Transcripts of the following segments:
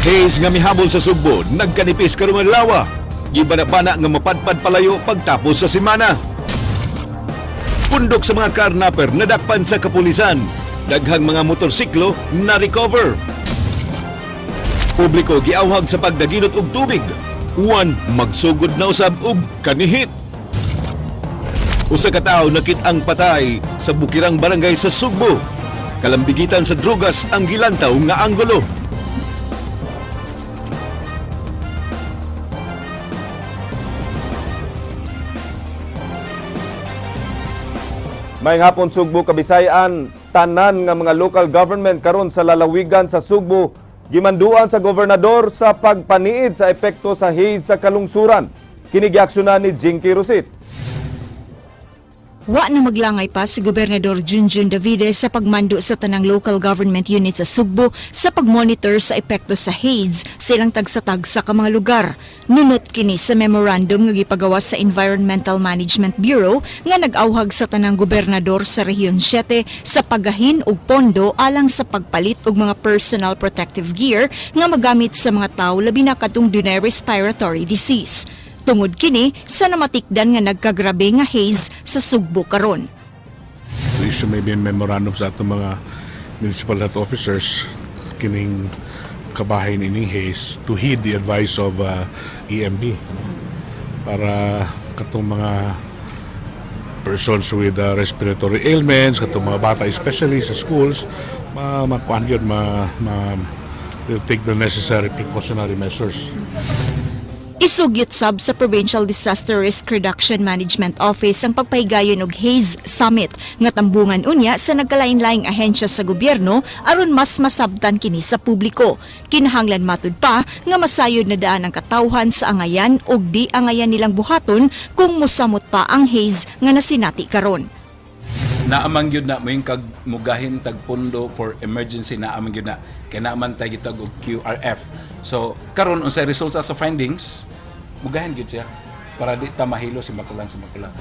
Haze nga mihabol sa Sugbo, nagkanipis karong adlaw. Gibana-bana nga mapadpad palayo pagtapos sa semana. Pundok sa mga carnapper nadakpan sa kapulisan. Daghang mga motorsiklo na recover. Publiko giawhag sa pagdaginot og tubig. Uwan magsugod na usab og kanihit. Usa ka tawo nakit-ang patay sa Bukirang Barangay sa Sugbo. Kalambigitan sa drugas ang gilantaw nga anggulo. Maayong hapon, Sugbo, Kabisayan, tanan nga mga local government karon sa lalawigan sa Sugbo gimanduan sa gobernador sa pagpaniid sa epekto sa haze sa kalungsuran. Kini giaksyonan ni Jinky Rosit. Wa na maglangay pa si Gobernador Junjun Davide sa pagmando sa tanang local government unit sa Sugbo sa pagmonitor sa epekto sa haze sa ilang tagsa-tagsa ka mga lugar. Nunot kini sa memorandum nga gipagawa sa Environmental Management Bureau nga nag-awhag sa tanang gobernador sa Rehiyon 7 sa paggahin og pondo alang sa pagpalit og mga personal protective gear nga magamit sa mga tawo, labi na katong dunay respiratory disease. Tungod kini sa namatikdan nga nagkagrabe nga haze sa Sugbo karon. To issue maybe a memorandum sa atong mga municipal health officers kining kabahin ining haze to heed the advice of EMB para katong mga persons with respiratory ailments, katong mga bata especially sa schools, ma makuan yun, ma, ma they'll take the necessary precautionary measures. Isugyot sab sa Provincial Disaster Risk Reduction Management Office ang pagpahigayon og Haze Summit nga tambungan unya sa nagkalain-laing ahensya sa gobyerno aron mas masabtan kini sa publiko. Kinahanglan matud pa nga masayod na daan ang katawhan sa angayan ug di angayan nilang buhaton kung mosamot pa ang haze nga nasinati karon. Naamang gyud na mo kag mugahin tag pondo for emergency, naamang gyud na kay naaman tay gitawag og QRF. So karon, unsay resulta sa findings, mugahin gyud siya para di ta mahilo si makulang sa makulang.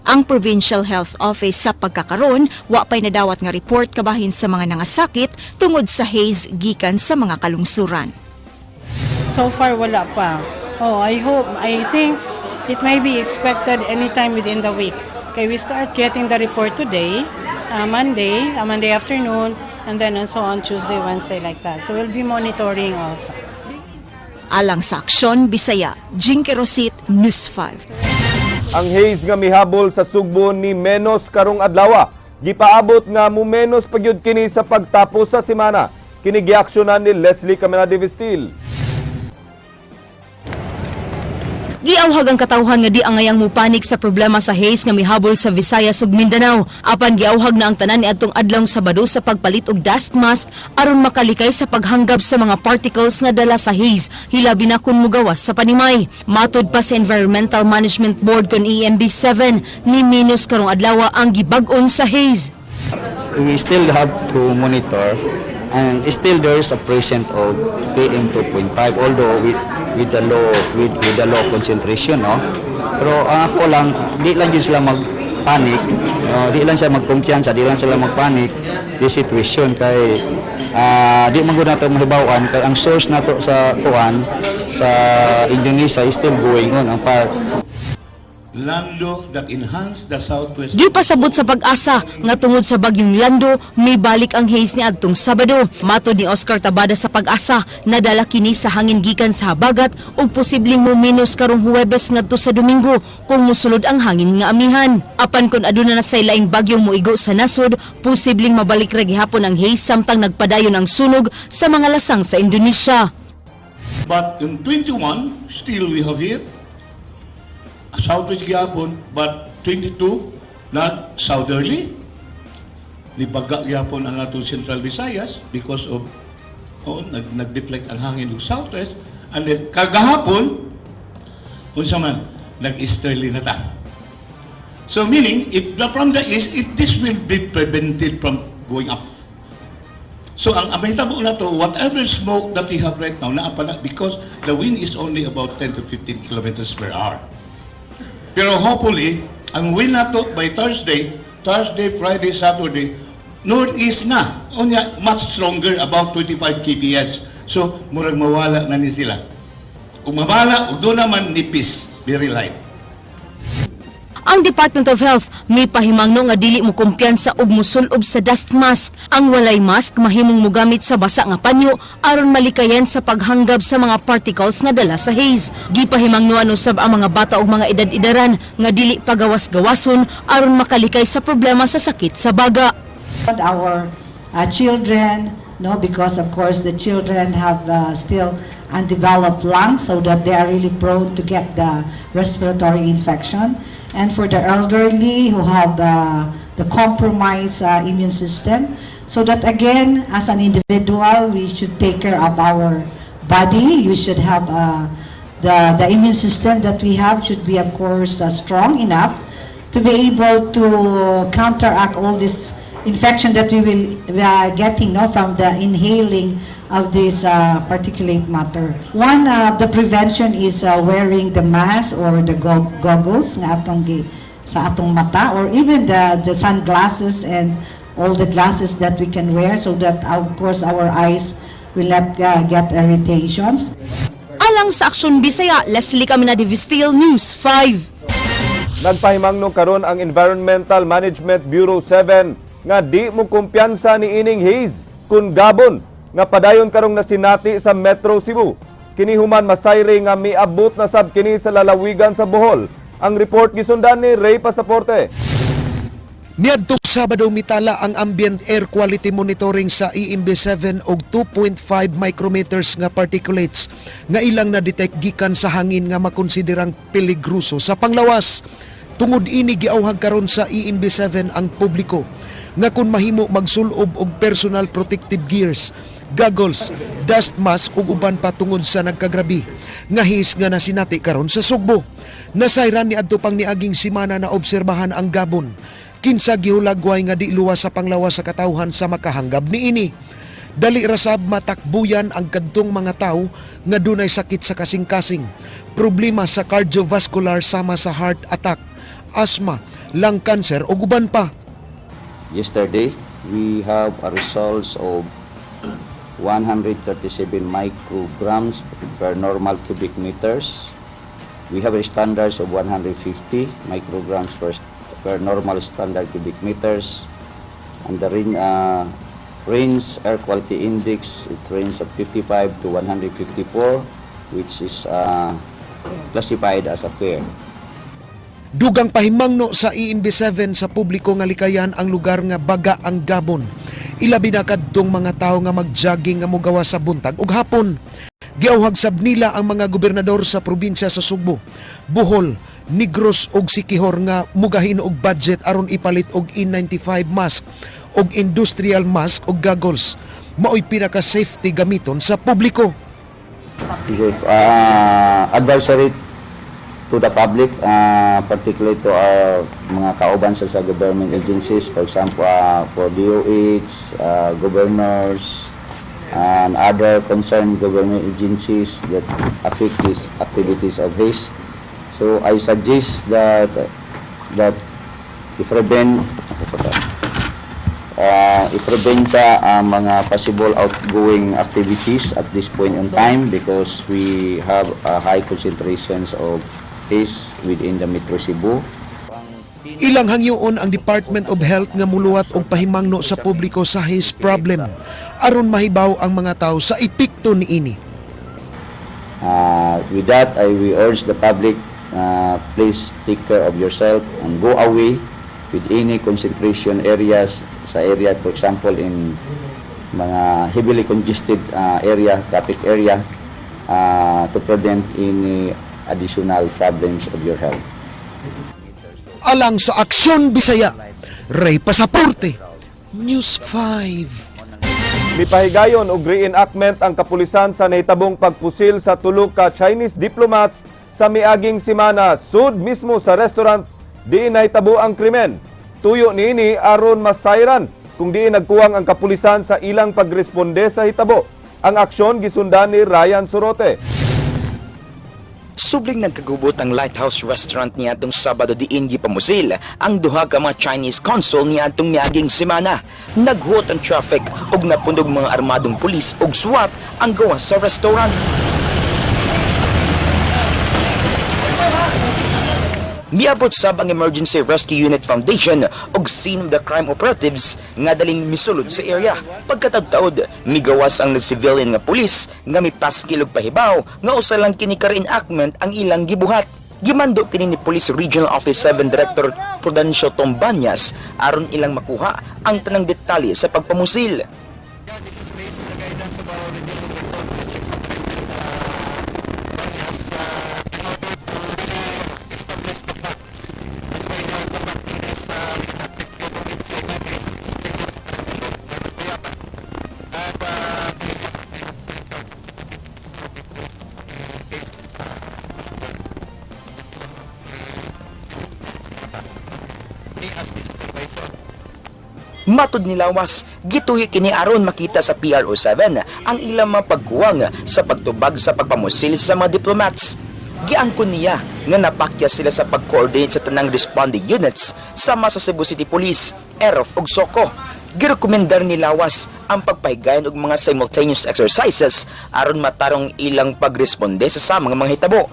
Ang Provincial Health Office sa pagkakaron, wa pay nadawat nga report kabahin sa mga nangasakit tungod sa haze gikan sa mga kalungsuran. So far, wala pa. Oh, I hope, I think it may be expected anytime within the week. Okay, we start getting the report today, Monday, Monday afternoon, and then and so on, Tuesday, Wednesday, like that. So we'll be monitoring also. Alang sa Aksyon Bisaya, Jinky Rosit, News 5. Ang haze nga mihabol sa Sugbo ni menos karong adlaw. Gipaabot nga mumenos pagyud kini sa pagtapos sa semana. Kini giaksyonan ni Leslie Caminade Vestil. Giawhag ang katawhan nga di angayang mupanik sa problema sa haze nga mihabol sa Visayas ug Mindanao. Apan giawhag na ang tanan niadtong adlawng Sabado sa pagpalit og dust mask aron makalikay sa paghanggab sa mga particles nga dala sa haze, hilabi na kun mugawas sa panimay. Matod pa sa Environmental Management Board kon EMB 7, ni minus karong adlaw ang gibag-on sa haze. We still have to monitor and still there is a present of PM 2.5, although with the low concentration, no? Pero ang ako lang, di lang yun sila mag-panic, no? Di lang siya magkumpiyansa, di lang sila mag-panic this situation kay di man gud nato mahibaw-an kay ang source nato sa kuan sa Indonesia is still going on ang part. Lando that enhanced the southwest. Gipasabot sa PAGASA nga tungod sa bagyong Lando, may balik ang haze ni adtong Sabado. Matod ni Oscar Tabada sa PAGASA, nadala kini sa hangin gikan sa habagat ug posibleng muminos karong Huwebes ngadto sa Domingo kung mosulod ang hangin nga amihan. Apan kon aduna na say laing bagyong moigo sa nasod, posibleng mabalik ra gihapon ang haze samtang nagpadayon ang sunog sa mga lasang sa Indonesia. But in 21, still we have here, southwest gyapon, but 22, nag southerly. Nibaga gyapon ang atong Central Visayas because of, oh, nag-deflect ang hangin ng southwest. And then kagahapon, unsa man, nag-easterly na ta. So meaning, if from the east, this will be prevented from going up. So ang mahitabo na to, whatever smoke that we have right now, naa pa na because the wind is only about 10 to 15 kilometers per hour. Pero hopefully, ang wind na to by Thursday, Thursday, Friday, Saturday, northeast na. Unya, much stronger, about 25 kps. So, murag mawala na ni sila. Kung mawala, ug doon naman nipis, very light. Ang Department of Health may pahimangno nga dili mo kumpiyansa og musulob sa dust mask. Ang walay mask mahimong mogamit sa basa nga panyo aron malikayan sa paghanggab sa mga particles nga dala sa haze. Gipahimangnoan usab ang mga bata ug mga edad-edaran nga dili pagawas-gawason aron makalikay sa problema sa sakit sa baga. Our children, no, because of course the children have still undeveloped lungs, so that they are really prone to get the respiratory infection. And for the elderly who have the compromised immune system, so that again, as an individual, we should take care of our body. You should have the immune system that we have should be, of course, strong enough to be able to counteract all this infection that we will getting, no, from the inhaling of this particulate matter. One, the prevention is wearing the mask or the goggles nga atong sa atong mata or even the sunglasses and all the glasses that we can wear so that, of course, our eyes will not get irritations. Alang sa Aksyon Bisaya, Leslie Camina de Vistil, News 5. Nagpahimangno karon ang Environmental Management Bureau 7 nga di mo kumpiyansa ni ining haze kun gabon nga padayon karong nasinati sa Metro Cebu. Kini human masayri nga miabot na sab kini sa lalawigan sa Bohol. Ang report gisundan ni Ray Pasaporte. Niadtong Sabado, mitala ang ambient air quality monitoring sa EMB 7 og 2.5 micrometers nga particulates nga ilang na-detect gikan sa hangin nga makonsiderang peligroso sa panglawas. Tungod ini, giawhag karon sa EMB 7 ang publiko nga kung mahimo magsulob og personal protective gears, goggles, dust mask ug uban pa tungod sa nagkagrabi nga haze nga nasinati karon sa Sugbo. Nasayran ni adto pang niaging simana na obserbahan ang gabon kinsa gihulagway nga di luwas sa panglawas sa katawhan sa makahanggab niini. Dali rasab matakbuyan ang kadtong mga tawo nga dunay sakit sa kasing-kasing, problema sa cardiovascular sama sa heart attack, asthma, lung cancer ug uban pa. Yesterday, we have a results of 137 micrograms per normal cubic meters. We have a standards of 150 micrograms per normal standard cubic meters. And the range air quality index, it ranges of 55 to 154, which is classified as a fair. Dugang pahimangno sa EMB 7 sa publiko nga likayan ang lugar nga baga ang gabon. Ilabi na kadtong mga tawo nga magjogging nga mogawa sa buntag ug hapon. Giawhag sab nila ang mga gobernador sa probinsya sa Sugbo, Bohol, Negros ug Siquijor nga mugahin og budget aron ipalit og N95 mask og industrial mask ug goggles. Maoy pinaka safety gamiton sa publiko. Okay, advisory to the public, particularly to our mga kauban sa government agencies, for example, for DOH, governors, and other concerned government agencies that affect these activities of this. So I suggest that i-prevent sa ang mga possible outgoing activities at this point in time because we have a high concentrations of haze within the Metro Cebu. Ilang hangyoon ang Department of Health nga muluwat og pahimangno sa publiko sa haze problem aron mahibaw ang mga tao sa epekto niini. With that, I will urge the public, please take care of yourself and go away with any concentration areas sa area, for example, in mga heavily congested area, traffic area, to prevent any additional problems of your health. Alang sa Aksyon Bisaya, Ray Pasaporte, News 5. Mipahigayon og reenactment ang kapulisan sa nahitabong pagpusil sa tulo ka Chinese diplomats sa miaging simana sud mismo sa restaurant diin nahitabo ang krimen. Tuyo niini aron masayran kung diin nagkuwang ang kapulisan sa ilang pagresponde sa hitabo. Ang aksyon gisundan ni Ryan Sorote. Subling nagkagubot ang Lighthouse Restaurant niadtong Sabado diin gipamusil ang duha ka mga Chinese consul niadtong miaging semana. Naghuot ang traffic ug napundog mga armadong pulis ug SWAT ang gawas sa restaurant. Miabot sab ang Emergency Rescue Unit Foundation ug scene of the crime operatives nga daling misulod sa area. Pagkataud-taod, migawas ang civilian nga pulis nga mipaskil og pahibaw nga usa lang kini ka reenactment ang ilang gibuhat. Gimando kini ni Police Regional Office 7 Director Prudencio Tombanyas aron ilang makuha ang tanang detalye sa pagpamusil. Matud ni Lawas, gituyo kini aron makita sa PRO 7 ang ilang mga pagkuwang sa pagtubag sa pagpamusil sa mga diplomats. Giangkon niya nga napakya sila sa pag-coordinate sa tanang responding units sama sa Cebu City Police, EROF ug SOCO. Girekomendar ni Lawas ang pagpahigayon og mga simultaneous exercises aron matarong ilang pagresponde sa samang mga hitabo.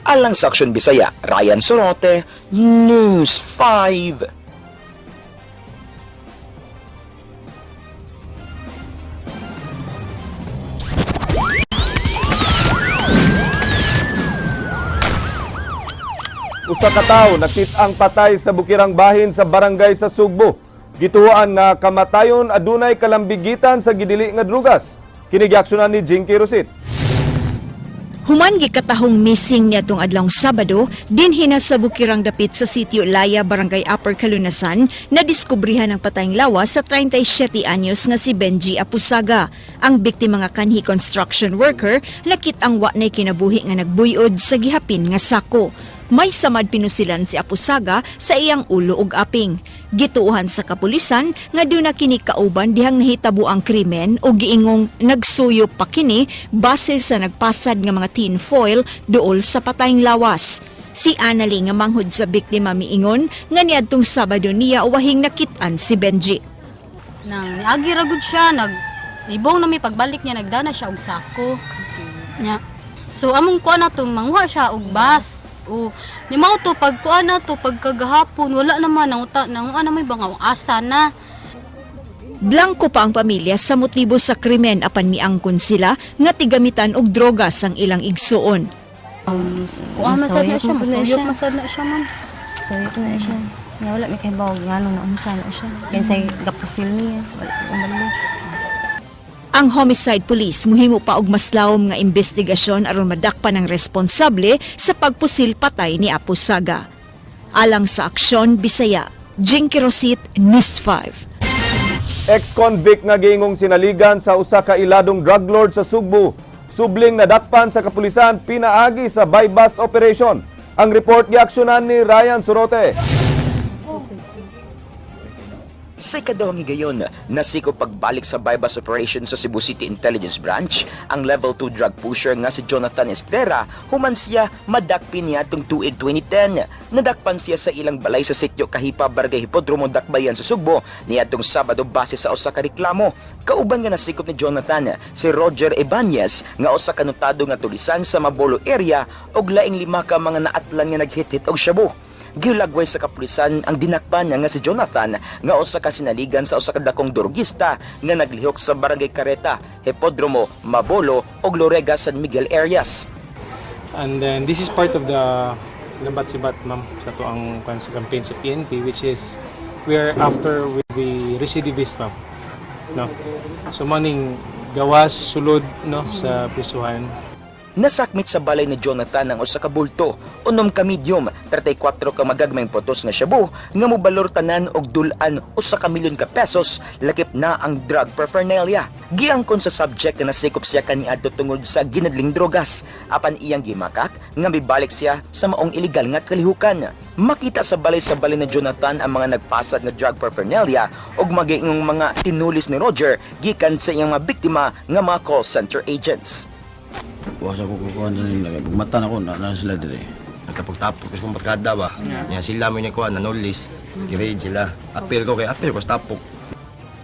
Alang sa Aksyon Bisaya, Ryan Sorote, News 5. Usa ka tawo nakit-ang patay sa Bukirang Bahin sa barangay sa Sugbo. Gituoan nga kamatayon adunay kalambigitan sa gidili nga drugas. Kini giaksyonan ni Jinky Rosit. Human gikatahong missing niadtong adlawng Sabado, dinhi na sa bukirang dapit sa sitio Laya, Barangay Upper Kalunasan, na diskubrihan ang patayng lawas sa 37 anyos nga si Benji Apusaga. Ang biktima nga kanhi construction worker, nakit-ang wa na'y kinabuhi nga nagbuyod sa gihapin nga sako. May samad pinusilan si Apusaga sa iyang ulo ug aping. Gituohan sa kapulisan nga duna kini kauban dihang nahitabo ang krimen o giingong nagsuyo pa kini base sa nagpasad nga mga tin foil duol sa patayng lawas. Si Annalie nga manghod sa biktima miingon nga niadtong Sabado niya wahing nakit-an si Benji. Nang niagi ra gud siya, nag ibong na mi pagbalik niya, nagdana siya og sako. Nya. So among kuan na to, manguha siya og bus. O ni mao to pag kuan na to pagkagahapon, wala naman nanguta nanguha na may bangaw asa na. Blanko pa ang pamilya sa motibo sa krimen apan miangkon sila nga tigamitan og drogas ang ilang igsuon. Kuan man sad na siya, Masuyop man masuyop siya. man sad na siya, man. Suyop na siya. Nga wala may kahibaw ngano na unsa na siya. Kinsay gapusil niya, wala umalo. Ang homicide police muhimo pa og mas lawom nga investigasyon aron madakpan ang responsable sa pagpusil patay ni Apusaga. Alang sa Aksyon Bisaya, Jinky Rosit, News 5. Ex-convict nga giingong sinaligan sa usa ka iladong drug lord sa Sugbo. Subling nadakpan sa kapulisan pinaagi sa buy-bust operation. Ang report giaksyonan ni Ryan Sorote. Sa ikaduhang higayon, nasiko pagbalik sa buy-bust operation sa Cebu City Intelligence Branch ang level 2 drug pusher nga si Jonathan Estrera human siya madakpin niya itong tuig 2010. Nadakpan siya sa ilang balay sa sitio Kahipa, Barangay Hipodromo, Dakbayan sa Sugbo niadtong Sabado base sa usa ka reklamo. Kauban nga nasikop ni Jonathan si Roger Ibanez nga usa ka notado nga tulisan sa Mabolo area ug laing lima ka mga naatlan nga naghit-hit og shabu. Gilagway sa kapulisan ang dinakpan nga si Jonathan nga usa ka sinaligan sa usa ka dakong durugista nga naglihok sa Barangay Careta, Hipodromo, Mabolo ug Lorega, San Miguel areas. And then this is part of the Lambat Sibat, ma'am, sa to ang kwan sa campaign sa PNP, which is we are after with the recidivist, ma'am. No. So maning gawas sulod, no, sa prisuhan. Nasakmit sa balay ni Jonathan ang usa ka bulto, 6 ka medium, 34 ka magagmayng putos nga shabu nga mobalor tanan og dul-an 1 ka milyon ka pesos, lakip na ang drug paraphernalia. Giangkon sa subject nga nasikop siya kaniadto tungod sa ginadling drogas, apan iyang gimakak nga mibalik siya sa maong illegal nga kalihukan. Makita sa balay ni Jonathan ang mga nagpasad nga drug paraphernalia ug magiingong mga tinulis ni Roger gikan sa iyang mga biktima nga mga call center agents. Bukas ako kukuha sa nila. Mata na ko, na sila dire. Nagtapok-tapok, kasi kung barkada ba? Yeah. Sila mo niya kuha, nanulis. Girade sila. Appeal ko kay appeal ko, tapok.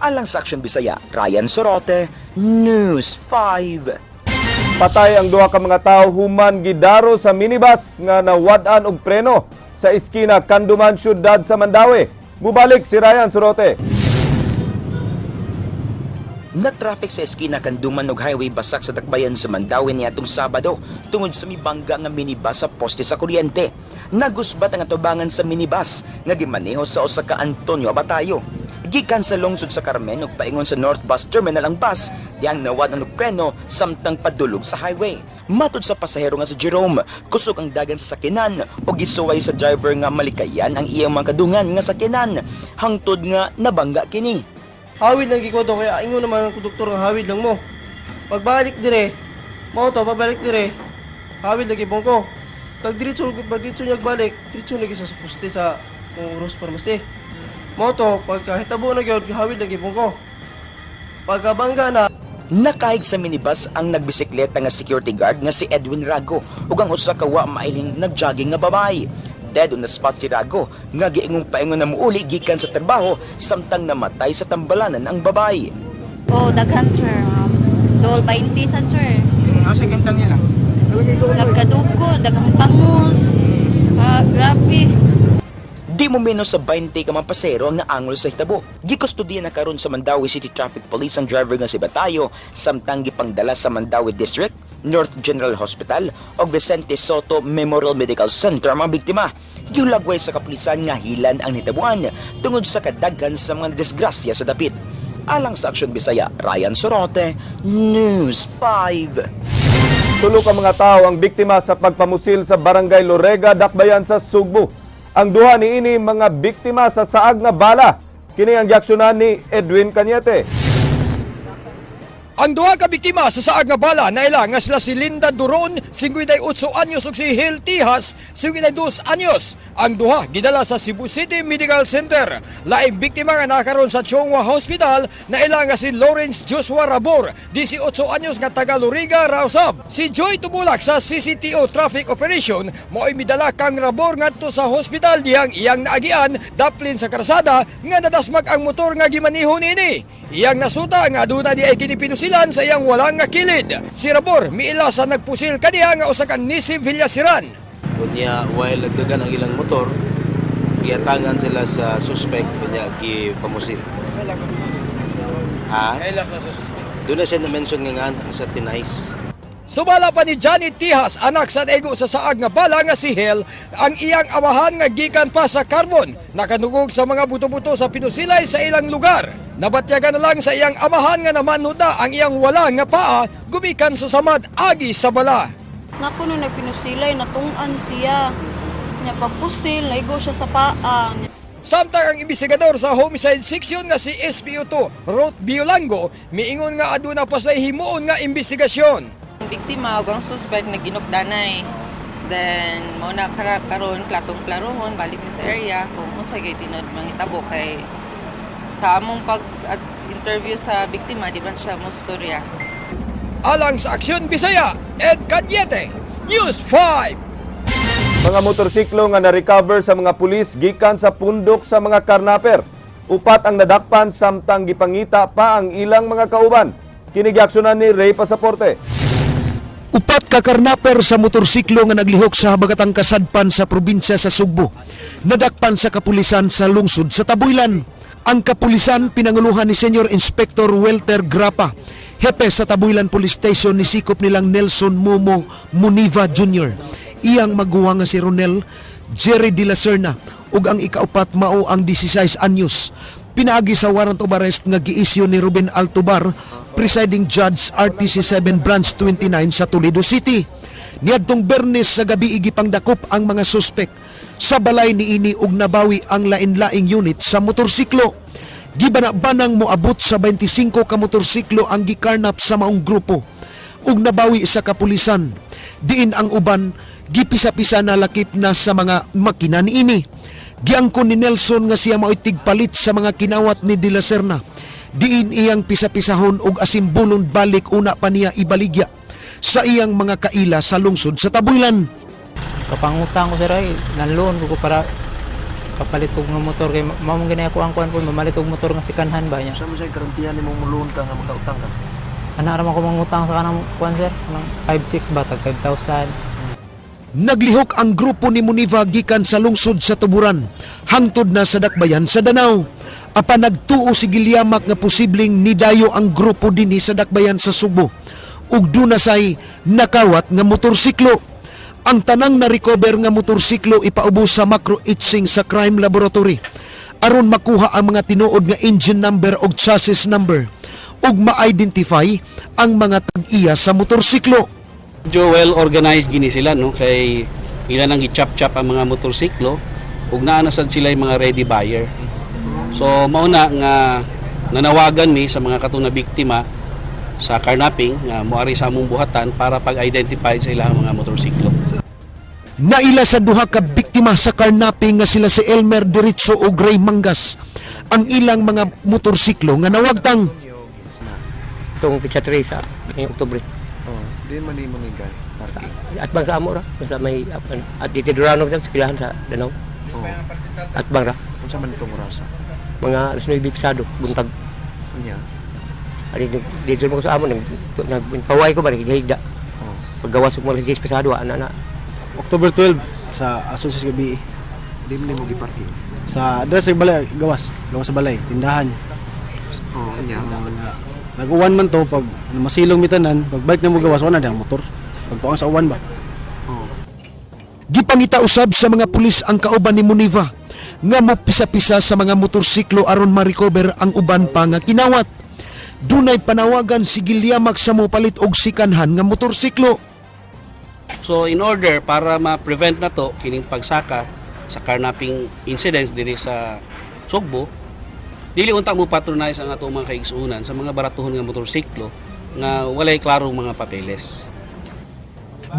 Alang sa Action Bisaya, Ryan Sorote, News 5. Patay ang duha ka mga tawo human gidaro sa minibus nga nawad-an og preno sa iskina Kanduman, syudad sa Mandaue. Mubalik si Ryan Sorote. Na-traffic sa eskina Kanduman ug Highway Basak sa Dakbayan sa Mandaue niadtong Sabado tungod sa mibangga nga minibus sa poste sa kuryente. Nagusbat ang atubangan sa minibus nga gimaneho sa usa ka Antonio Abatayo. Gikan sa lungsod sa Carmen ug paingon sa North Bus Terminal ang bus, diyang nawad ang preno samtang padulog sa highway. Matud sa pasahero nga si Jerome, kusog ang dagan sa sakinan ug gisuway sa driver nga malikayan ang iyang mga kadungan nga sakinan hangtod nga nabangga kini. Hawid lang giko to, kaya ingon naman ang konduktor nga hawid lang mo. Pagbalik dire, mao to, pagbalik dire, hawid lagi ko. Pag diretso, pag diretso niya balik, diretso lagi sa poste sa Rose Pharmacy. Mao to, pagka hitabo na gyud, hawid lagi ko. Pagkabangga na. Nakahig sa minibus ang nagbisikleta nga security guard nga si Edwin Rago ug ang usa ka wa mailing nagjogging nga babae. Dead on the spot si Rago nga giingong paingon na muuli gikan sa trabaho samtang namatay sa tambalanan ang babae. Oh, daghan, sir. Dol 20 sad, sir. Asa kentang nila? Nagkadugo, daghang pangus. Ah, grabe. Di mo menos sa 20 ka mga pasero ang naangol sa hitabo. Gikustudiya na karon sa Mandaue City Traffic Police ang driver nga si Batayo samtang gipangdala sa Mandaue District, North General Hospital ug Vicente Soto Memorial Medical Center ang mga biktima. Gihulagway sa kapulisan nga hilan ang hitabuan tungod sa kadaghan sa mga disgrasya sa dapit. Alang sa Aksyon Bisaya, Ryan Sorote, News 5. 3 ka mga tao ang biktima sa pagpamusil sa Barangay Lorega, Dakbayan sa Sugbo. Ang duha niini mga biktima sa saag nga bala. Kini ang giaksyonan ni Edwin Cañete. Ang duha ka biktima sa saag nga bala naila nga sila si Linda Duron, 58 anyos, ug si Hil Tihas, 52 anyos. Ang duha gidala sa Cebu City Medical Center. Laing biktima nga nakaron sa Chong Hua Hospital naila nga si Lawrence Joshua Rabor, 18 anyos, nga taga Loriga ra usab. Si Joy Tumulak sa CCTO Traffic Operation mo'y midala kang Rabor ngadto sa hospital dihang iyang naagian daplin sa karsada nga nadasmag ang motor nga gimaniho niini. Iyang nasuta nga aduna di ay kini pinusilan sa iyang walang nga kilid. Si Rabor miila sa nagpusil kaniya nga usa ka Nissim Villasiran. Unya, while nagdagan ang ilang motor, giatangan sila sa suspect, unya gipamusil. Ha? Doon na siya na-mention nga nga sa Tinais. Sumala pa ni Johnny Tihas, anak sa ego sa saag nga bala nga si Hel, ang iyang amahan nga gikan pa sa Carbon, nakanugog sa mga buto-buto sa pinusilay sa ilang lugar. Nabatyagan na lang sa iyang amahan nga namanod na ang iyang wala nga paa gumikan sa samad agi sa bala. Nako nung nagpinusilay, natungan siya. Nya pagpusil, naigo siya sa paa. Samtang ang investigador sa homicide section nga si SPO2 Ruth Biolango miingon nga aduna pa sa himuon nga investigasyon. Ang biktima ug ang suspect nag-inukdanay. Then mao na karon klatong klarohon balik mi sa area kung unsa gyud tinuod manghitabo, kay sa among pag at interview sa biktima, di man siya mostorya. Alang sa Aksyon Bisaya, Ed Cañete, News 5. Mga motorsiklo nga na-recover sa mga pulis gikan sa pundok sa mga karnaper. 4 ang nadakpan samtang gipangita pa ang ilang mga kauban. Kini giaksyonan ni Ray Pasaporte. 4 ka karnaper sa motorsiklo nga naglihok sa habagatang kasadpan sa probinsya sa Sugbo. Nadakpan sa kapulisan sa lungsod sa Tabuelan. Ang kapulisan, pinanguluhan ni Senior Inspector Walter Grapa, hepe sa Tabuelan Police Station, nisikop nilang Nelson Momo Muniva Jr., iyang maguwang nga si Ronel Jerry de la Serna ug ang ikaupat mao ang 16 anyos. Pinaagi sa warrant of arrest nga giisyu ni Ruben Altubar, presiding judge, RTC 7 Branch 29 sa Toledo City. Niadtong Bernes sa gabi, gipangdakop ang mga suspek sa balay niini ug nabawi ang lain-laing unit sa motorsiklo. Gibana-banang moabot sa 25 ka motorsiklo ang gikarnap sa maong grupo ug nabawi sa kapulisan. Diin ang uban gipisa-pisa na lakip na sa mga makina niini. Giangkon ni Nelson nga siya mao'y tigpalit sa mga kinawat ni De La Serna. Diin iyang pisa-pisahon ug asimbulon balik una pa niya ibaligya sa iyang mga kaila sa lungsod sa Tabuelan. Kapangutang ko, sir, ay nanloon ko para kapalit og nga motor kay mao man gani ako ang kuan po mamalit og motor nga second hand ba niya. Sa mo sa garantiya nimo muloon ka nga makautang ka? Ana ra man ko mangutang sa kanang kuan, sir, kanang 5-6 ba, tag 5,000. Naglihok ang grupo ni Muniva gikan sa lungsod sa Tuburan hangtod na sa Dakbayan sa Danao. Apan nagtuo si Gilyamak nga posibleng nidayo ang grupo dinhi sa Dakbayan sa Sugbo ug duna say nakawat nga motorsiklo. Ang tanang na-recover nga motorsiklo ipaubos sa macro etching sa crime laboratory aron makuha ang mga tinuod nga engine number ug chassis number ug ma-identify ang mga tag-iya sa motorsiklo. Medyo well organized gini sila, no, kay ila nang gi-chop-chop ang mga motorsiklo ug naa na sad sila yung mga ready buyer. So mauna nga nanawagan mi sa mga katong na biktima sa carnapping nga moari sa among buhatan para pag-identify sa ilang mga motorsiklo. Naila sa duha ka biktima sa carnapping nga sila si Elmer Diritso ug Ray Mangas ang ilang mga motorsiklo nga nawagtang. Itong petsa 3 sa ngayong Oktubre. Oh, di man ni mangigay parking. At bang sa amo ra, basta may at dito Durano sa eskwelahan sa Danao. Oh. At bang ra, Unsa man itong orasa? Mga alas 9 pisado, buntag. Unya. Ari dito mo ko sa amo nag nagpaway ko ba higda. Oh. Paggawas og mga 10 pisado ana na. October 12 sa alas 11 gabi. Di man nimo gi-parking. Sa address sa balay, gawas, gawas sa balay, tindahan. Oh, unya. Na, nag-uwan man to pag ano, masilong mitanan, pagbalik na mo gawas wala na diyang motor. Pagtuang sa uwan ba. Oh. Gipangita usab sa mga pulis ang kauban ni Muniva nga mopisa-pisa sa mga motorsiklo aron ma-recover ang uban pa nga kinawat. Dunay panawagan si Gilyamak sa mopalit og sikanhan nga motorsiklo. So in order para ma-prevent na to kining pagsaka sa carnapping incidents diri sa Sugbo, dili unta mo patronize ang atong mga kaigsuonan sa mga baratuhon nga motorsiklo nga walay klarong mga papeles.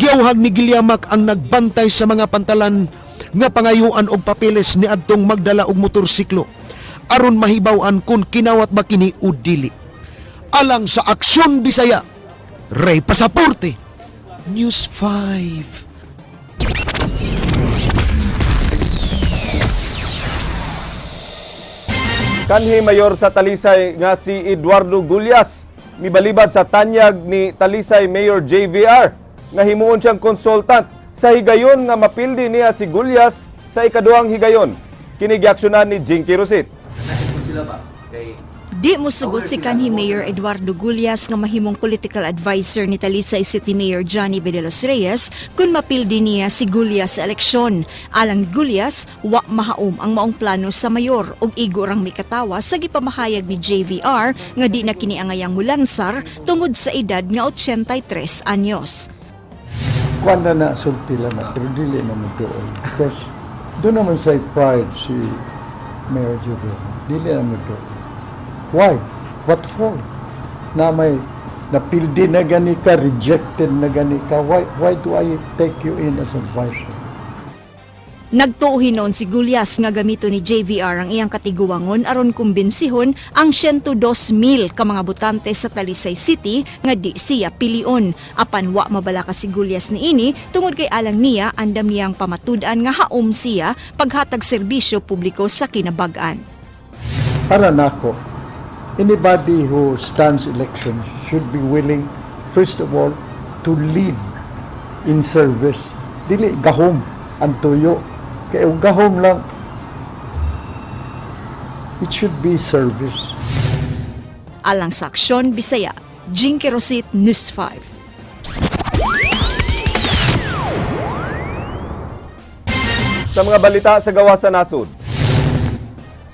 Giawhag ni Gilyamak ang nagbantay sa mga pantalan nga pangayuan og papeles ni adtong magdala og motorsiklo aron mahibaw-an kung kinawat ba kini o dili. Alang sa Aksyon Bisaya, Ray Pasaporte, News 5. Kanhi Mayor sa Talisay nga si Eduardo Gullas mibalibad sa tanyag ni Talisay Mayor JVR nga himuon siyang consultant sa higayon nga mapildi niya si Gullas sa ikaduhang higayon. Kini giaksyonan ni Jinky Rosit. Di mosugot si kanhi Mayor Eduardo Gullas nga mahimong political advisor ni Talisay City Mayor Johnny B. de los Reyes kung mapildi niya si Gullas sa eleksyon. Alang ni Gullas, wa mahaom ang maong plano sa mayor ug igo rang mikatawa sa gipamahayag ni JVR nga di na kini angayang mulansar tungod sa edad nga 83 anyos. Kuan na na sulti lang na, pero dili na mo doon. Because doon naman sa pride si Mayor JVR. Dili na mo doon. Why? What for? Na may napildi na gani ka, rejected na gani ka. Why do I take you in as advisor? Nagtuo hinon si Gullas nga gamito ni JVR ang iyang katiguangon aron kumbinsihon ang 102,000 ka mga botante sa Talisay City nga di siya pilion. Apan wa mabalaka si Gullas niini tungod kay alang niya andam niyang pamatud-an nga haom siya paghatag serbisyo publiko sa kinabag-an. Para nako, anybody who stands election should be willing, first of all, to lead in service. Dili gahom ang tuyo. Kaya kung gahom lang, it should be service. Alang sa Aksyon Bisaya, Jinky Rosit, News 5. Sa mga balita sa gawas sa nasod,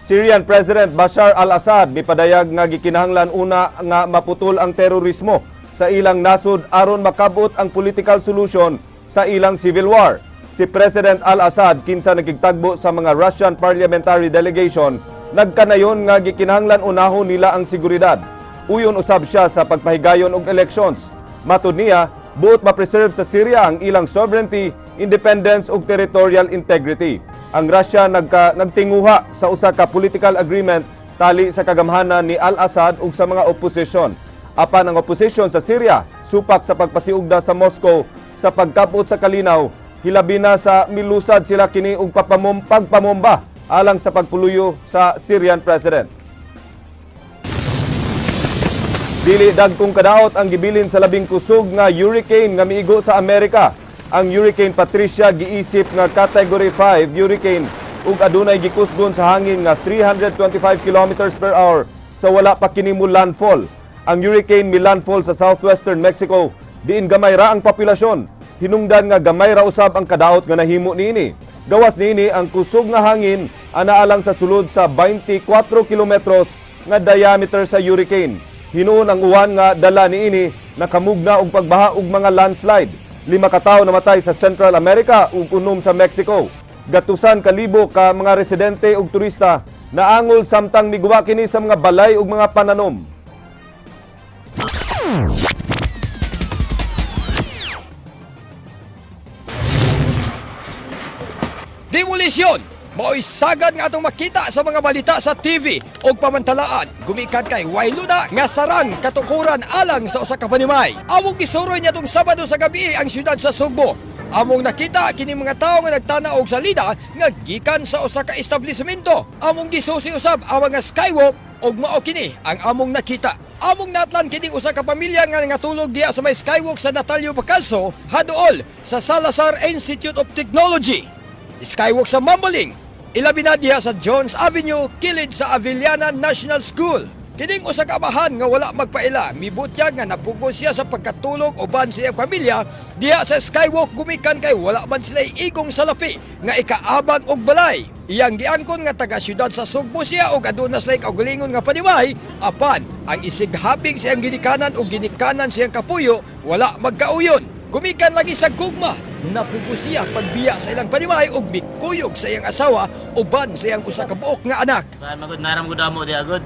Syrian President Bashar al-Assad mipadayag nga gikinahanglan una nga maputol ang terorismo sa ilang nasod aron makabot ang political solution sa ilang civil war. Si President Al-Assad, kinsa nagkigtagbo sa mga Russian parliamentary delegation, nagkanayon nga gikinahanglan unahon nila ang seguridad. Uyon usab siya sa pagpahigayon og elections. Matud niya, buot ma-preserve sa Syria ang ilang sovereignty, independence ug territorial integrity. Ang Russia nagtinguha sa usa ka political agreement tali sa kagamhanan ni Al-Assad ug sa mga opposition. Apan ang opposition sa Syria supak sa pagpasiugda sa Moscow sa pagkapot sa kalinaw, hilabi na sa milusad sila kini og pagpamomba alang sa pagpuluyo sa Syrian president. Dili dagkong kadaot ang gibilin sa labing kusog nga hurricane nga miigo sa Amerika. Ang Hurricane Patricia giisip nga Category 5 hurricane ug adunay gikusgon sa hangin nga 325 kilometers per hour sa wala pa kini mo landfall. Ang hurricane mi landfall sa southwestern Mexico, diin gamay ra ang populasyon. Hinungdan nga gamay ra usab ang kadaot nga nahimo niini. Gawas niini, ang kusog nga hangin anaa lang sa sulod sa 24 kilometros nga diameter sa hurricane. Hinuon ang uwan nga dala niini nakamugna og pagbaha ug mga landslide. 5 ka tawo namatay sa Central America ug 6 sa Mexico. Gatusan kalibo ka mga residente ug turista naangol samtang miguwa kini sa mga balay ug mga pananom. Demolisyon! Mao'y sagad nga atong makita sa mga balita sa TV o pamantalaan. Gumikan kay Wailuna nga sarang katukuran alang sa usa ka panimay. Among gisuroy niadtong Sabado sa gabi ang siyudad sa Sugbo. Among nakita kini mga tawo nga nagtana og salida nga gikan sa usa ka establishmento. Among gisusi usab ang mga skywalk ug mao kini ang among nakita. Among natlan kining usa ka pamilya nga nangatulog diha sa may skywalk sa Natalio Bacalso, haduol sa Salazar Institute of Technology. Skywalk sa Mambaling, ilabi na diha sa Jones Avenue, kilid sa Avellana National School. Kining usa ka amahan nga wala magpaila, mibutyag nga napugos siya sa pagkatulog uban sa iyang pamilya diha sa skywalk gumikan kay wala man sila igong salapi nga ikaabag og balay. Iyang giangkon nga taga siyudad sa Sugbo siya og aduna sila kaugalingon nga paniway, apan ang isig habig sa iyang ginikanan og ginikanan sa iyang kapuyo wala magkauyon. Gumikan lagi sa gugma, napugos siya pagbiya sa ilang paniway og mikuyog sa iyang asawa uban sa iyang usa ka buok nga anak. Magud naram gud amo di agud.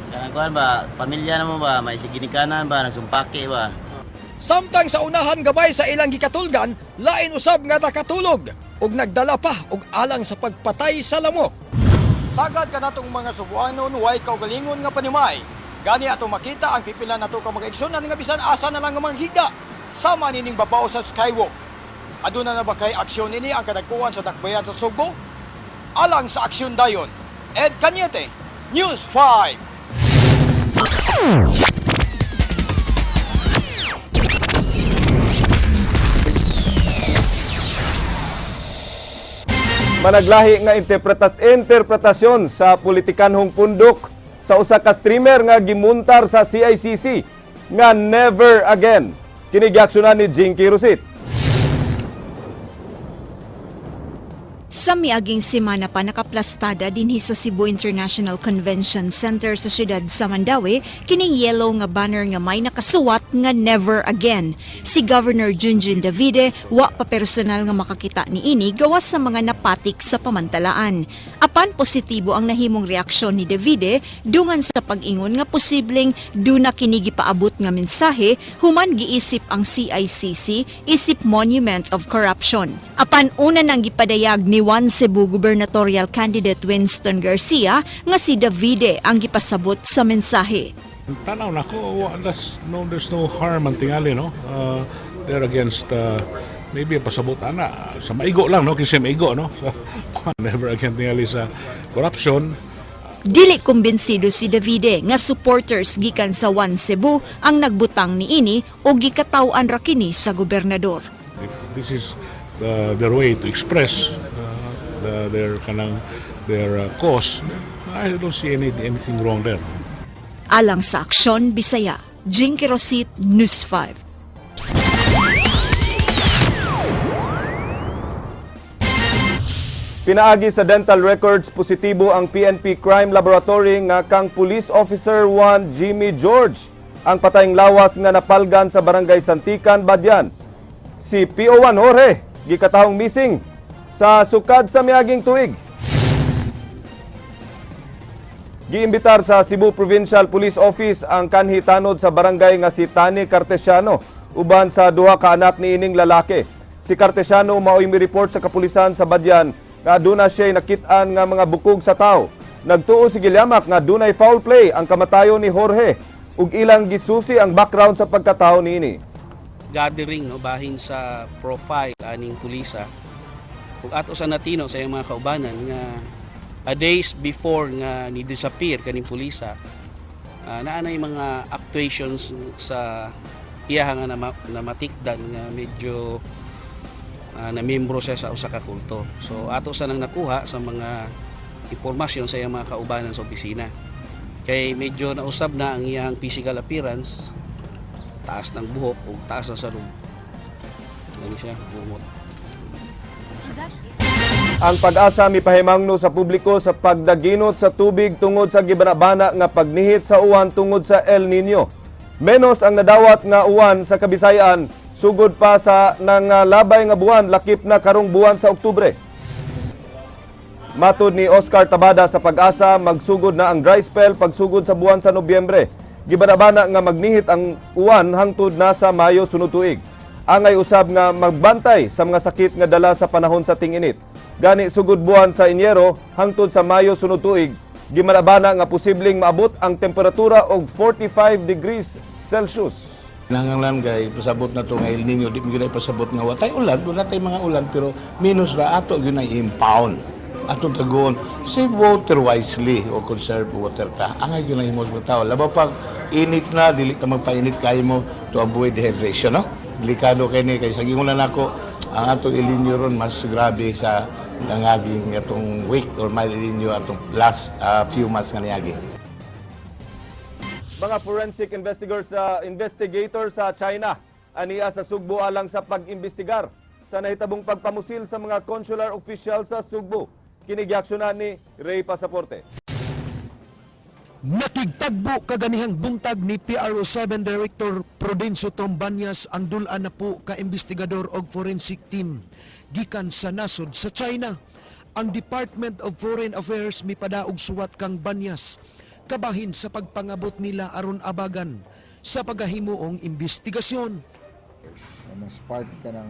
Kanang kuan ba, pamilya na mo ba, may siginikanan ba, nagsumpake ba. Samtang sa unahan gamay sa ilang gikatulgan, lain usab nga nakatulog ug nagdala pa og alang sa pagpatay sa lamok. Sagad kanatong mga Subuanon way kaugalingon nga panimay. Gani atong makita ang pipila nato ka mga igsunan nga bisan asa na lang nga mga higda sama nining babaw sa skywalk. Aduna na ba kay aksyon nini ang kadagkuan sa dakbayan sa Sugbo? Alang sa aksyon dayon, Ed Cañete, News 5. Managlahi nga interpretasyon sa politikanhong pundok sa usa ka streamer nga gimuntar sa CICC nga never again. Kini giaksyonan ni Jinky Rosit. Sa miaging semana pa, nakaplastada dinhi sa Cebu International Convention Center sa siyudad sa Mandaue kining yellow nga banner nga may nakasuwat nga "Never Again". Si Governor Junjun Davide wa pa personal nga makakita niini gawas sa mga napatik sa pamantalaan. Apan positibo ang nahimong reaksyon ni Davide dungan sa pag-ingon nga posibleng duna kini gipaabot nga mensahe human giisip ang CICC isip monument of corruption. Apan una nang gipadayag ni One Cebu gubernatorial candidate Winston Garcia nga si Davide ang gipasabot sa mensahe. Tanaw nako, there's no harm ang tingali, no? They're against, maybe pasabot ana, sa maigo lang, no? Kasi maigo, no? So, never again tingali sa corruption. Dili kumbinsido si Davide nga supporters gikan sa One Cebu ang nagbutang niini o gikataw-an ra kini sa gobernador. If this is their way to express their kanang their cause, I don't see anything wrong there. Alang sa Aksyon Bisaya, Jinky Rosit, News 5. Pinaagi sa dental records, positibo ang PNP Crime Laboratory nga kang Police Officer 1 Jimmy George ang patayng lawas nga napalgan sa Barangay Santikan, Badian. Si PO1 Jorge, gikatahong missing sa sukad sa miaging tuig. Giimbitar sa Cebu Provincial Police Office ang kanhi tanod sa barangay nga si Tani Cartesiano uban sa duha ka anak niining lalaki. Si Cartesiano mao'y mi-report sa kapulisan sa Badian nga aduna siya nakit-an nga mga bukog sa tao. Nagtuo si Gilyamak nga dunay foul play ang kamatayon ni Jorge ug ilang gisusi ang background sa pagkatao niini. Gathering, no, bahin sa profile aning pulisa ug ato sa natino sa iyang mga kaubanan nga a days before nga ni disappear kaning pulisa, naa nay mga actuations sa iya nga namatikdan nga medyo na membro siya sa usa ka kulto. So ato sa nang nakuha sa mga impormasyon sa iyang mga kaubanan sa opisina kay medyo nausab na ang iyang physical appearance, taas ng buhok ug taas na sa lub. Gani siya, bungot. Ang Pag-asa mipahimangno sa publiko sa pagdaginot sa tubig tungod sa gibanabana nga pagnihit sa uwan tungod sa El Nino. Menos ang nadawat nga uwan sa Kabisayan sugod pa sa nangalabay nga buwan, lakip na karong buwan sa Oktubre. Matod ni Oscar Tabada sa Pag-asa, magsugod na ang dry spell pagsugod sa buwan sa Nobyembre. Gibanabana nga magnihit ang uwan hangtod na sa Mayo sunod tuig. Angay usab nga magbantay sa mga sakit nga dala sa panahon sa ting-init. Gani sugod buwan sa Enero hangtod sa Mayo sunod tuig, gibanabana nga posibleng maabot ang temperatura og 45 degrees Celsius. Nanganglan kay pasabot na to nga El Nino, di mo gyud pasabot nga watay ulan, wala tay mga ulan, pero minus ra ato gyud ay impound. Atong tagon, save water wisely o conserve water ta. Angay gyud ang himos mo tao. Labaw pag init na, dili ta magpainit kayo mo to avoid dehydration, no? Delikado kay ni kay sa gingunan nako ang atong El Nino ron mas grabe sa nangaging atong weak or mild El Nino atong last few months nga niagi. Mga forensic investigator sa China ania sa Sugbo alang sa pag-imbestigar sa nahitabong pagpamusil sa mga consular official sa Sugbo. Kini giaksyonan ni Ray Pasaporte. Nakigtagbo kaganihang buntag ni PRO7 Director Prudencio Trombanyas ang dul-an na po ka investigador og forensic team gikan sa nasod sa China. Ang Department of Foreign Affairs mipadaog suwat kang Banyas kabahin sa pagpangabot nila aron abagan sa pagahimuong investigasyon. And as part ka ng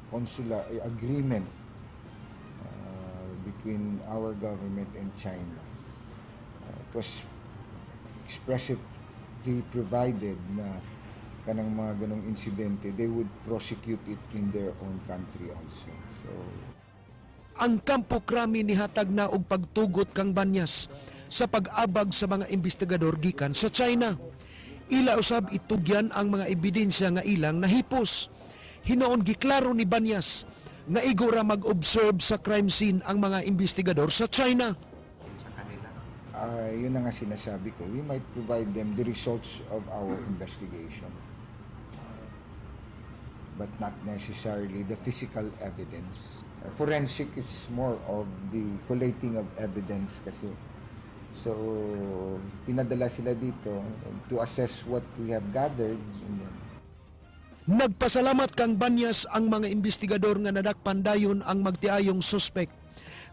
consular agreement between our government and China. It was expressively provided na kanang mga ganong insidente, they would prosecute it in their own country also. So, Ang Kampo Crame nihatag na og pagtugot kang Banyas sa pag-abag sa mga investigador gikan sa China. Ila usab itugyan ang mga ebidensya nga ilang nahipos. Hinoon giklaro ni Banyas nga igo ra mag-observe sa crime scene ang mga investigador sa China. Yun na nga sinasabi ko, we might provide them the results of our investigation, but not necessarily the physical evidence. Forensic is more of the collating of evidence kasi. So, pinadala sila dito to assess what we have gathered. And then, Nagpasalamat kang Banyas ang mga investigador nga nadakpan dayon ang magtiayong suspect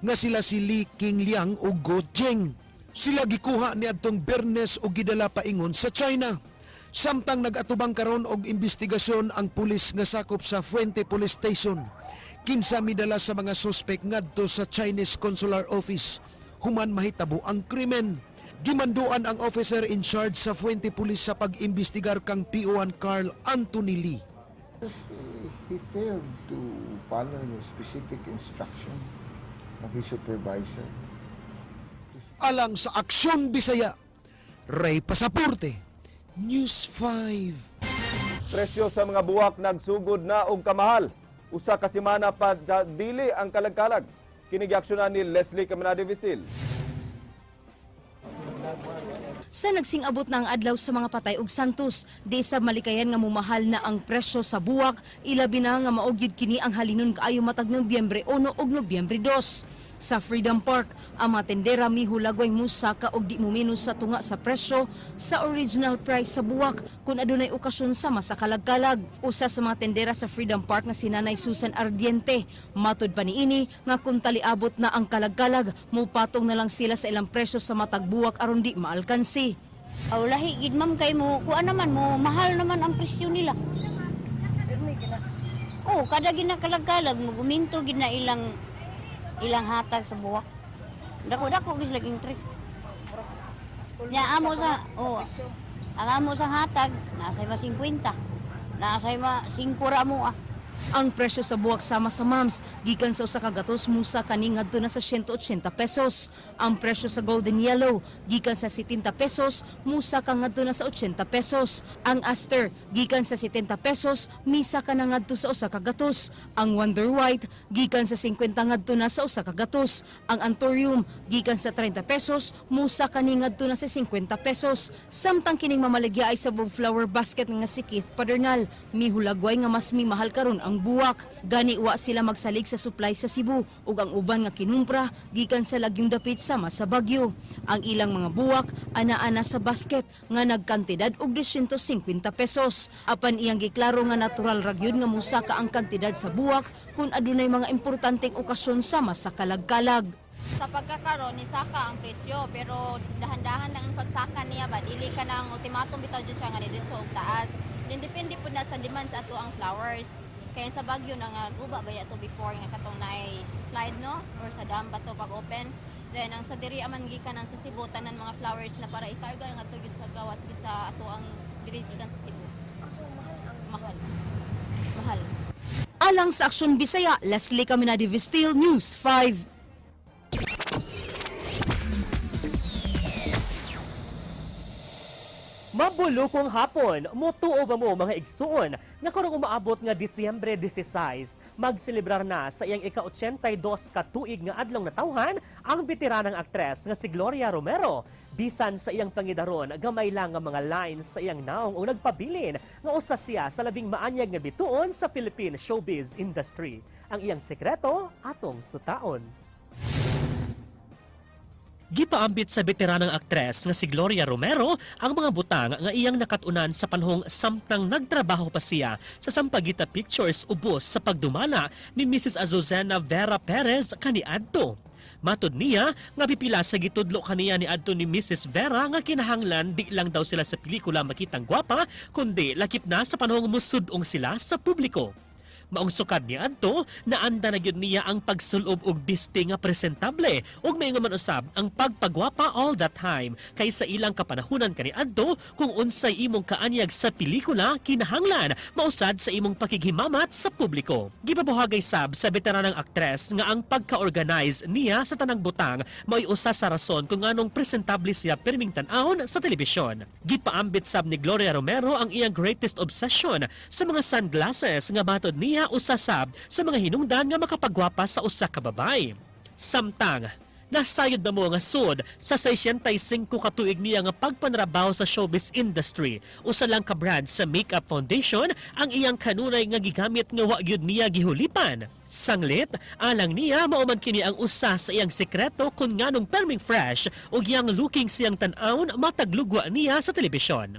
nga sila si Lee King Liang ug Go Jeng. Sila gikuha niadtong Bernes ug gidala paingon sa China. Samtang nag-atubang karon og investigasyon ang pulis nga sakop sa Fuente Police Station. Kinsa midala sa mga suspect ngadto sa Chinese Consular Office human mahitabo ang krimen. Gimanduan ang officer in charge sa Fuente Police sa pag-imbestigar kang PO1 Carl Anthony Lee. He failed to follow the specific instruction of his supervisor. Alang sa Aksyon Bisaya, Ray Pasaporte, News 5. Presyo sa mga buwak nagsugod na og kamahal. Usa ka semana pa dili ang kalag-kalag. Kini giaksyonan ni Leslie Caminade Vistil. Sa nagsing-abot na ang adlaw sa mga patay og santos, di sa malikayan nga mumahal na ang presyo sa buwak, ilabi na nga mao gyud kini ang halinon kaayo matag Nobyembre 1 ug Nobyembre 2. Sa Freedom Park, ang mga tendera mihulagway musaka og di muminos sa tunga sa presyo sa original price sa buwak kung adunay okasyon sama sa kalagkalag. Usa sa mga tendera sa Freedom Park nga si Nanay Susan Ardiente, matud pa niini nga kung taliabot na ang kalagkalag, mupatong na lang sila sa ilang presyo sa matag buwak aron di maalkansi. Aw lahi gid ma'am, kay mo kuan naman, mo mahal naman ang presyo nila. Oh, kada ginakalagkalag mo guminto gid na ilang ilang hatag sa buwak. Dako dako gid laging trip. Nya amo sa, oh, ang amo sa hatag nasa ma 50. Nasa ma 5 ra mo ah. Ang presyo sa buwak sama sa mams gikan sa 1 ka gatos musa kani ngadto na sa 180 pesos. Ang presyo sa golden yellow gikan sa 70 pesos musa ka ngadto na sa 80 pesos. Ang aster gikan sa 70 pesos misa ka na ngadto sa 1 ka gatos. Ang wonder white gikan sa 50 ngadto na sa 1 ka gatos. Ang anthurium gikan sa 30 pesos musa kani ngadto na sa 50 pesos. Samtang kining mamaligya ay sa flower basket nga si Keith Padernal, mihulagway nga mas mimahal karon ang buwak. Gani wa sila magsalig sa supply sa Cebu ug ang uban nga kinumpra gikan sa lagyong dapit sama sa Bagyo. Ang ilang mga buwak ana-ana sa basket nga nagkantidad og 250 pesos. Apan iyang giklaro nga natural ra gyud nga musaka ang kantidad sa buwak kung adunay mga importanteng okasyon sama sa kalagkalag. Sa pagkakaroon ni saka ang presyo, pero dahan-dahan lang ang pagsaka niya ba, dili ka nang ultimatum bitaw jud siya nga diretso og taas. Then depende pud na sa demand sa ato ang flowers. Kaya sa Bagyo na nga guba ba to before nga katong naay slide, no, or sa dam ba to pag open. Then ang sa diri aman gikan ang sa Cebu, tanan mga flowers na para ikarga nga gid sa gawas gid sa ato ang diri gikan sa Cebu. Mahal. Mahal. Alang sa Aksyon Bisaya, Leslie Caminadi Vistil, News 5. Mabulukong hapon, mutuo ba mo mga igsuon nga karong umaabot nga Disyembre 16, magselebrar na sa iyang ika-82 ka tuig nga adlong natawhan ang veteranang aktres nga si Gloria Romero. Bisan sa iyang pangidaron, gamay lang ang mga lines sa iyang naong o nagpabilin nga usa siya sa labing maanyag nga bituon sa Philippine showbiz industry. Ang iyang sekreto atong sutaon. Gipaambit sa veteranang aktres nga si Gloria Romero ang mga butang nga iyang nakatunan sa panahong samtang nagtrabaho pa siya sa Sampaguita Pictures ubos sa pagdumala ni Mrs. Azucena Vera Perez kaniadto. Matod niya nga pipila sa gitudlo kaniya ni adto ni Mrs. Vera nga kinahanglan di lang daw sila sa pelikula makitang gwapa kundi lakip na sa panahong musud-ong sila sa publiko. Maong sukad ni adto, naanda na gyud niya ang pagsulob og bisti nga presentable ug maingon man usab ang pagpagwapa all the time kay sa ilang kapanahunan kani adto, kung unsay imong kaanyag sa pelikula, kinahanglan mausad sa imong pakighimamat sa publiko. Gipabuhagay sab sa veteranang aktres nga ang pagka-organize niya sa tanang butang mao'y usa sa rason kung nganong presentable siya pirming tan-awon sa telebisyon. Gipaambit sab ni Gloria Romero ang iyang greatest obsession sa mga sunglasses nga matod niya usa sab sa mga hinungdan nga makapagwapa sa usa ka babay. Samtang nasayod na mo nga sud sa 65 ka tuig niya nga pagpanrabaho sa showbiz industry, usa lang ka brand sa makeup foundation ang iyang kanunay nga gigamit nga wa gyud niya gihulipan. Sanglit, alang niya mao man kini ang usa sa iyang sekreto kung nganong perming fresh ug iyang looking siyang tan-awon matag lugwa niya sa telebisyon.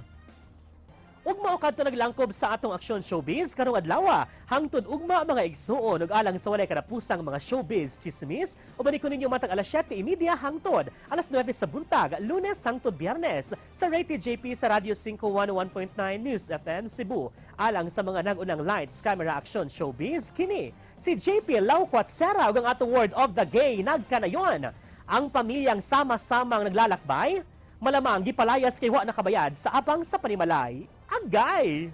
Ug mao kadto naglangkob sa atong Aksyon Showbiz karong adlaw. Hangtod ugma mga igsuon, ug alang sa walay katapusang mga showbiz chismis, uban ko ninyo matag alas 7:30 hangtod alas 9 sa buntag, Lunes hangtod Biyernes, sa Rated JP sa Radio 5 101.9 News FM Cebu. Alang sa mga nag-unang lights, camera, action showbiz, kini si JP Lauquat Sera ug ang atong word of the gay nagkanayon. Ang pamilyang sama-samang naglalakbay, malamang gipalayas kay wa nakabayad sa apang sa panimalay. Agay!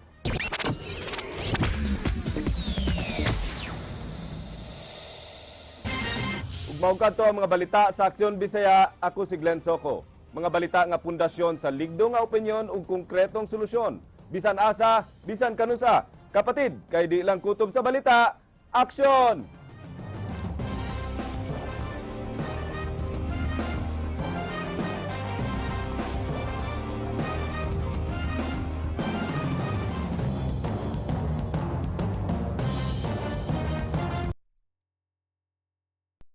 Ug mao kadto ang mga balita sa Aksyon Bisaya, ako si Glenn Soco. Mga balita nga pundasyon sa ligdo nga opinyon ug konkretong solusyon. Bisan asa, bisan kanusa. Kapatid, kay di lang kutob sa balita, aksyon!